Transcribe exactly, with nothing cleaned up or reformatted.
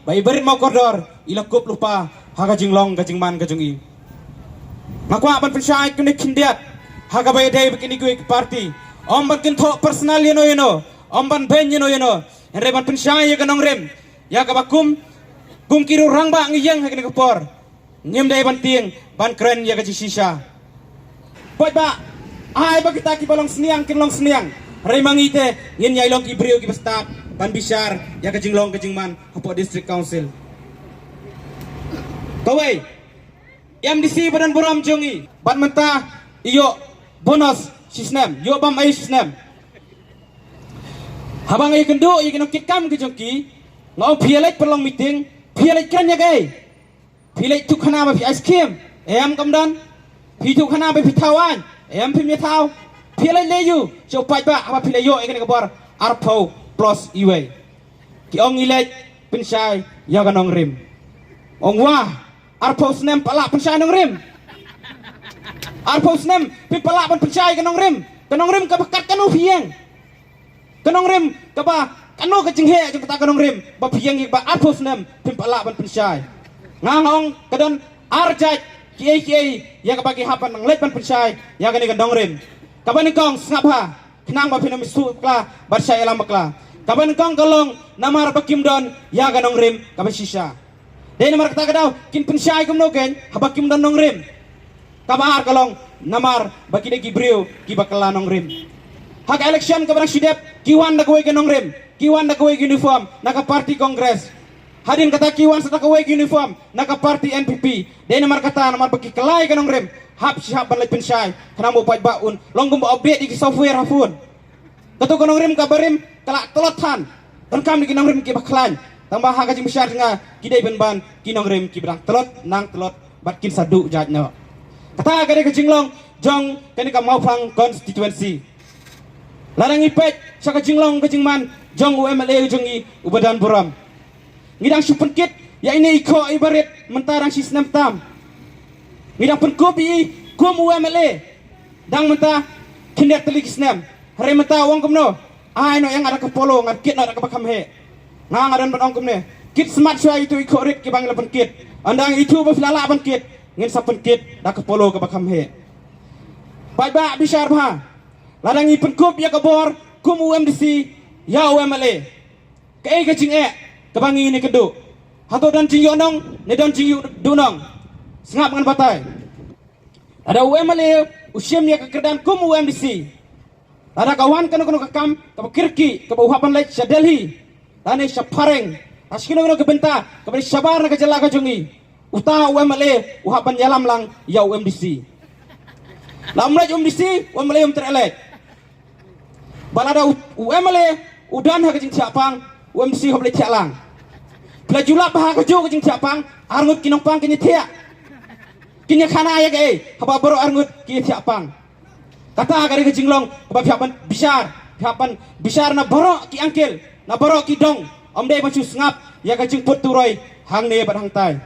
ba i barit Mawkordor i la kup lypa ha ka jinglong ka jingman ka jong i. Nga kwah ban pynshai kine khyndiat ha kaba ïadei bad kine kiwei ki party. Ym ban kynthoh personal ïano ïano, ym ban beiñ ïano ïano, hynrei ban pynshai ïa ka nongrim, ïa kaba kum, kum ki rangbah ngi ïeng ha kane ka por. Ngim dei ban tieng ban kren ïa ka jingshisha. Paidbah, ai ba kita kiba long sniang kin long sniang, hynrei ma ngi te ngin ïai long ki briew kiba stad ban bishar ïa ka jinglong ka jingman hapoh District Council. Kawei, M D C ba don burom jong ngi, bad mynta i ïoh bonus shisnem, ïoh bam ei shisnem. Haba nga ïakynduh ïa ki nongkitkam ki jong ki, nga ong, phi ïaleit pynlong meeting, phi ïaleit kren ïa kaei? Phi leit tuh khana ba phi ai skim? Em, kam don. Phi tuh khana ba phi thaw aiñ? Em, phim ïa thaw. Phi leit leh aïu? Shu paidbah, haba phi la ïoh ïa kane ka bor arphew plus iwei. Ki ong ngi leit pynshai ïa ka nongrim. Ong wah, arphew snem pat lah pynshai nongrim. Arphew snem phi pat lah ban pynshai ka nongrim. Ka nongrim kaba kat kano phi ïeng? Ka nongrim kaba kano ka jingheh jong kata ka nongrim ba phi ïeng ïa kaba arphew snem phim pat lah ban pynshai? Nga nga ong ka don ar jait kiei kiei ïa kaba ki hap ban nang leit ban pynshai ïa kane ka nongrim. Kaba nyngkong, sngap bha, khnang ba phin ym ïsuh bakla bad shah ïalam bakla. Kaba nyngkong ka long namar ba kim don ïa ka nongrim kaba shisha. Dei namar kata ka daw kin pynshai kumno kein haba kim don nongrim? Kaba ar ka long namar ba ki dei ki briew kiba kylla nongrim. Ha ka election kaba dang shu dep ki wan da kawei ka nongrim, ki wan da kawei ka uniform na ka party Congress. Hadien kata ki wan sa da kawei ka uniform na ka party N P P. Dei namar kata, namar ba ki kylla ïa ka nongrim, hap shi hap ban leit pynshai, khnang ba u paidbah un long kumba update ïa ki software ha phone. Kato ka nongrim kaba rim ka la tlot than. Donkam da ki nongrim kiba khlaiñ. Tangba ha ka jingbishar jong nga, ki dei pynban ki nongrim kiba dang tlot, nang tlot bad kin sa duh jait noh. Kata ka dei ka jinglong jong kane ka Mawphlang constituency. Lada ngi peit sha ka jinglong ka jingman jong u M L A jong ngi uba don burom, ngi dang shu pynkit ïa ine i khoh i barit mynta dang shi snem tam. Ngi dang pynkup ïa i kum u M L A dang mynta khyndiat tylli ki snem. Hynrei mynta u ong kumno? Ai noh ïa nga da ka Polo, ngan kit noh da kaba kham heh. Nga nga don ban ong kumne, kit smat shuwa ïa itu i khoh rit kiba ngi la pynkit. Ynda ithuh ba phi la lah ban kit, ngin sa pynkit da ka Polo kaba kham heh. Paidbah, bishar bha. Lada ngi pynkup ïa ka bor kum u M D C ïa u M L A, kaei ka jingeh kaba ngi ïakynduh? Hato don jingïohnong ne don jingïoh duhnong? Sngap ngan batai. Lada u M L A u shim ïa ka kyrdan kum u M D C, lada ka wan kano kano ka kam kaba kyrkieh kaba u hap ban leit sha Delhi lane sha phareng, ha shi kino kino ka bynta kaba dei shabar na ka jylla ka jong ngi, uta u M L A u hap ban ïalam lang ïa u M D C. La um leit u M D C, u M L A um treh leit. Ba lada u, u M L A u don ha ka jingthiah pang, u M D C u hap leit thiah lang. Phi la ju lap ba ha kajuh ka jingthiah pang, arngut ki nongpang kin ïathiah, kin ïakhana ïa kaei haba baroh arngut ki ïathiah pang? Kata ka dei ka jinglong kaba phi hap ban bishar, phi hap ban bishar na baroh ki angkel, na baroh ki dong. Ym dei ban shu sngap ïa ka jingput turoi hangne bad hangtai.